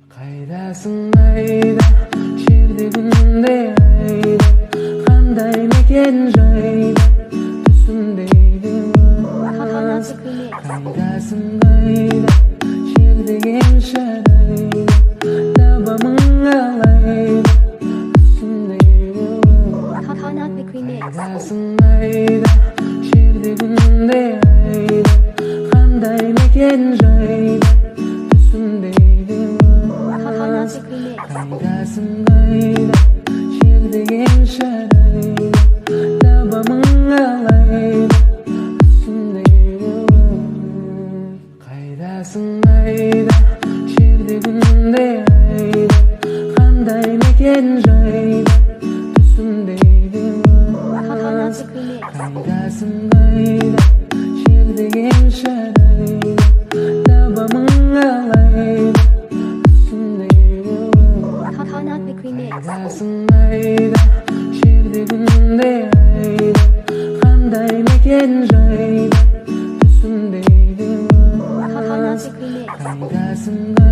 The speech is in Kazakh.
Қайдасың, қайда, жерде, күнде, айда, қандай мекен жайда, түсімдейді Coconut өз. Remix. Қайдасың, қайда, жер деген шарайда, табамын қалайда, түсімдейді өз. Coconut Remix. Қайдасың, қайда, жерде, күнде, айда, қандай мекен жайда, түсімдейді Coconut өз. Remix. Қайдасың, қайда, жер деген шарайда, табамын қалайда, түсімдейді өз. Қайдасың, қайда, жерде, күнде, айда, қандай мекен жайда, түсімдейді Coconut өз. Remix. Қайдасың, қайда, жер деген шарайда, табамын қалайда, түсімдейді өз. Coconut Remix. Қайдасың, қайда, жерде, күнде, айда, қандай мекен жайда, түсімдейді Coconut өз. Remix. Қайдасың.